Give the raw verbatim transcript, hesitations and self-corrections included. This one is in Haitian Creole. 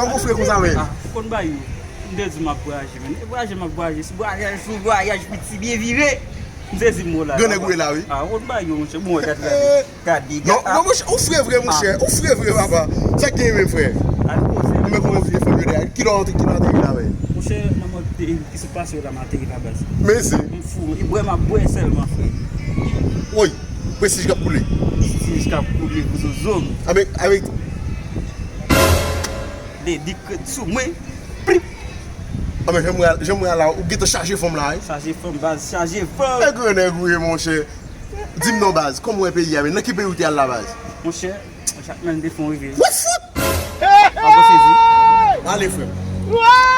Ou fre konsa, men. Ah, ou konn bay yo. M te di m ap vwayaje, men. E vwayaje m ap vwayaje. Si vwayaj, si vwayaj piti byen vire. M sezi mo la. Gran nèg ou ye la, wi. Ah, ou konn bay yo, monchè. Bon, gade, gade. Gade, gade. Non, non, monchè, ou fre vre, monchè. Ou fre vre, papa. Sa k gen menm, frè? Ou menm kòman vide fanm yo dèyè? Kilè w antre, kilè w ateri la, men? Monchè, nan mòd ki sot pase yo la, m ateri la, baz. Men se. M fou. E bwè m ap bwè sèlman, frè. Woy, prestij k ap koule. Prestij k ap koule pou zozo m. Avèk, avèk. De dik krèt sou mwen. Prip. Anben, jan m wè, jan m wè a la, ou gentan chaje fanm la, wi. Chaje fanm, baz, chaje fanm. E gran nèg ou ye, monchè. Di m non, baz, kòman w wè peyi a, men? Nan ki peyi ou te al la, baz? Monchè, chak menm de fon rive. Wè fout! Pabon sezi. Ale, frè m.